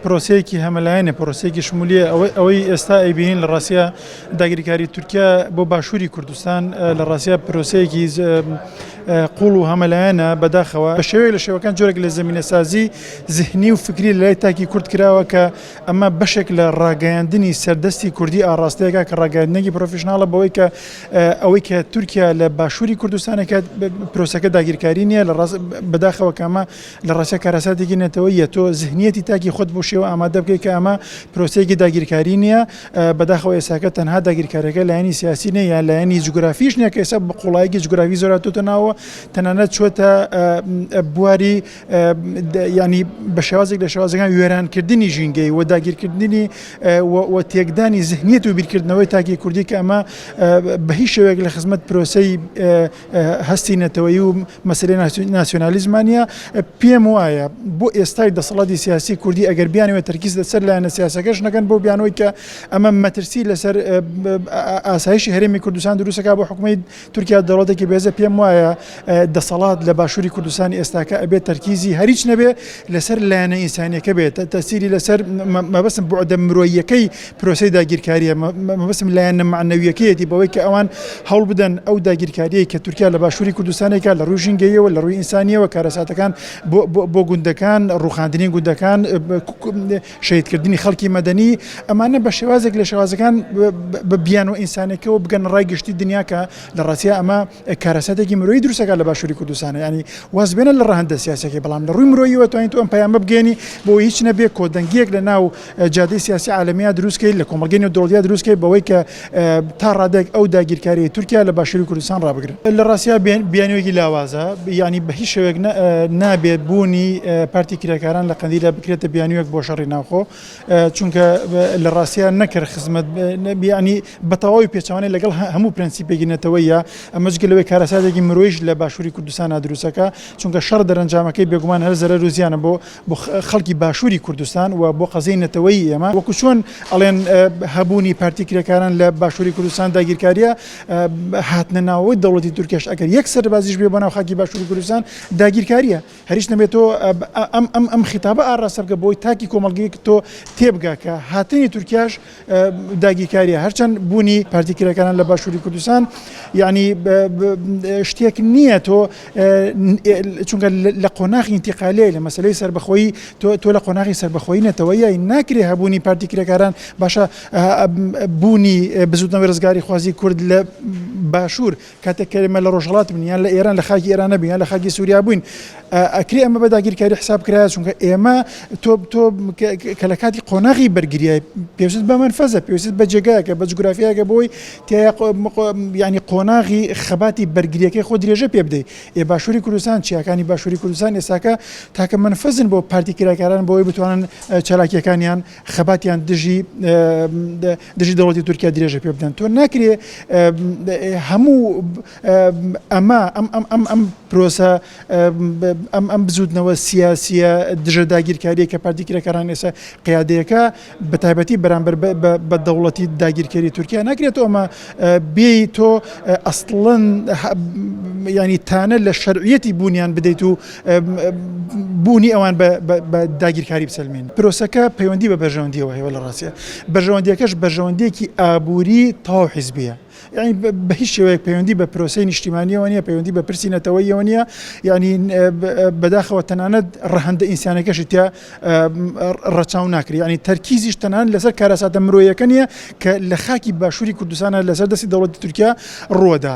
پرۆسەیەکی هەمەلایەنە، پرۆسەیەکی شمولیە، ئەوەی ئەوەی ئێستا ئەیبینین لە ڕاستیا داگیرکاری تورکیا بۆ باشووری کوردستان لە ڕاستیا پرۆسەیەکی قوڵ و هەمەلایەنە بەداخەوە بە شێوەیەک لە شێوەکان جۆرێک لە زەمینەسازی زهنی و فکری لە لای تاکی کورد کراوە کە ئەمە بەشێک لە ڕاگەیاندنی سەردەستی کوردی ئاڕاستەیەکە کە ڕاگەیاندنێکی پرۆفیشناڵە بەوەی کە ئەوەی کە تورکیا لە باشووری کوردستانەکە پرۆسەکە داگیرکاری نییە لە ڕاست بەداخەوە کە ئەمە لە ڕاستیا کارەساتێکی نەتەوەییە تۆ زهنیەتی تاکی خۆت بەو شێوە ئامادە بکەیت کە ئەمە پرۆسەیەکی داگیرکاری نییە بەداخەوە ئێستاکە تەنها داگیرکاریەکە لایەنی سیاسی نیە یان لایەنی جوگرافیش نیە کە ئێستا بە قوڵایەکی جوگرافی زۆر هاتۆتە ناوە تەنانەت چوەتە بواری ینی بە شێوازێک لە شێوازەکان وێرانکردنی ژینگەی و داگیرکردنی و تێکدانی زهنیەت و بیرکردنەوەی تاکی کوردی کە ئەمە بە هیچ شێوەیەک لە خزمەت پرۆسەی هەستی نەتەوەیی و مەسەلەی ناسیۆنالیزما نییە. پێم وایە بۆ ئێستای دەسەڵاتی سیاسی کوردی ئەگەر بیانەوێت تەرکیز لەسەر لایەنە سیاسەکەش نەکەن بۆ بیانەوەی کە ئەمە مەترسی لەسەر ئاسایشی هەرێمی کوردستان دروستەکە بۆ حکومەی تورکیا دەوڵەتێکی بێزە پێم وایە دەسەڵات لە باشووری کوردستان ئێستاکە ئەبێت تەرکیزی هەریچ نەبێ لەسەر لایەنە ئینسانیەکە بێت تەسیری لەسەر مەبەستم بوعدە مرۆییەکەی پرۆسەی داگیرکارییە، مەبەستم لایەنە مەعنەوییەکەیەتی بەوەی کە ئەوان هەوڵ بدەن ئەو داگیرکارییەی کە تورکیا لە باشووری کوردستان ئەیکات لە ڕووی ژینگەییەوە، لە ڕووی ئینسانییەوە کارەساتەکان بۆ گوندەکان، ڕووخاندنی گوندەکان، شەهیدکردنی خەڵکی مەدەنی، ئەمانە بە شێوازێک لە شێوازەکان بە بیانووە ئینسانییەکەوە بگەنە ڕای گشتی دنیا کە لە ڕاستیا ئەمە کارەساتێکی مرۆیی دروست ئەکات لە باشووری کوردستان یانی واز بێنە لە ڕەهەندە سیاسیەکەی بەڵام لە ڕووی مرۆییەوە توانین تۆ ئەم پەیامە بگەیەنی بۆ هیچ نەبێ کۆدەنگیەک لە ناو جادەی سیاسی عالەمییا دروست کەیت لە کۆمەڵگەی نێودەوڵەتیا دروست کەیت بەوەی کە تا ڕادەیەک ئەو داگیرکاریەی تورکیا لە باشووری کوردستان ڕابگرن. لە ڕاستیا بیانوویەکی لاوازە یانی بە هیچ شێوەیەک نابێت بوونی پارتی کرێکاران لە قەندیلە بکرێتە بیانوویەک بۆ شەڕی ناوخۆ چونکە لە ڕاستیا نەکرد خزمەت یانی بە تەواوی پێچەوانەی لەگەڵ هەموو پرەنسیپێکی نەتەوەییە، ئەمە جگە لەوەی کارەساتێکی مرۆییش لە باشووری کوردستانا دروستەکا، چونکە شەڕ دەرەنجامەکەی بێگومان هەر زەرەر و زیانە بۆ بۆ خەڵکی باشووری کوردستان و بۆ قەزیەی نەتەوەیی ئێمە، وەکو چۆن ئەڵێن هەبوونی پارتی کرێکاران لە باشووری کوردستان داگیرکارییە، هاتنە ناوەوەی دەوڵەتی تورکیاش ئەگەر یەک سەربازیش بێ بۆ ناو خاکی باشووری کوردستان داگیرکارییە. هەریش نەبێت تۆ ئەم ئەم ئەم خیتابە ئاڕاستە بکە بۆی تاکی کۆمەڵگەیەک تۆ تێبگا کە هاتنی تورکیاش داگیرکاریە هەرچەند بوونی پارتی کرێکاران لە باشووری کوردستان یعنی شتێک نییە تۆ چونکە لە قۆناغی ئینتیقالیە لە مەسلەی سربەخۆیی تۆ لە قۆناغی سربەخۆیی نەتەوەیە ناکرێ هەبوونی پارتی کرێکاران باشە بوونی بزوتنەوەی ڕزگاری خوازی کورد لە باشوور کاتێک کە ئێمە لە ڕۆژهەڵات بووین یان لە ئێران لە خاکی ئێران نەبووین یان لە خاکی سووریا بووین ئەکرێ ئەمە بە داگیرکاری حساب کرایە چونکە ئێمە تۆ تۆ کە لە کاتی قۆناغی بەرگریای پێویست بە مەنفەزە پێویست بە جێگایەکە بە جوگرافیایەکە بۆی تیا ینی قۆناغی خەباتی بەرگریەکەی خۆ درێژە پێ بدەیت ئێ باشووری کوردستان چیاکانی باشووری کوردستان ئێستاکە تاکە مەنفەزن بۆ پارتی کرێکاران بۆی بتوانن چالاکیەکانیان خەباتیان دژی دژی دەوڵەتی تورکیا درێژە پێ بدەن تۆ ناکرێ هەموو ئەمە ئەم ئەم ئەم ئەم پرۆسە ئەم ئەم بزوتنەوە سیاسیە دژە داگیرکاریە کە پارتی کرێکاران ئێستا قیادەیەکە بە تایبەتی بەرامبەر بە دەوڵەتی داگیرکەری تورکیا ناکرێت تۆ ئەمە بێی تۆ ئەسڵەن ینی تانە لە شەرعیەتی بوونیان بدەیت و بوونی ئەوان بە داگیرکاری بسەلمێنی. پرۆسەکە پەیوەندی بە بەرژەوەندیەوە هەیە لە ڕاستیا بەرژەوەندیەکەش بەرژەوەندیەکی ئابووری تەواو حیزبیە یعنی بە هیچ شێوەیەک پەیوەندی بە پرۆسەی نیشتیمانیەوە نییە پەیوەندی بە پرسی نەتەوەیەوە نییە یعنی بەداخەوە تەنانەت ڕەهەندە ئینسانەکەشی تیا ڕەچاو ناکرێت یعنی تەرکیزیش تەنان لەسەر کارەساتە مرۆیەکە نییە کە لە خاکی باشووری کوردستانە لەسەر دەستی دەوڵەتی تورکیا ڕووەدا.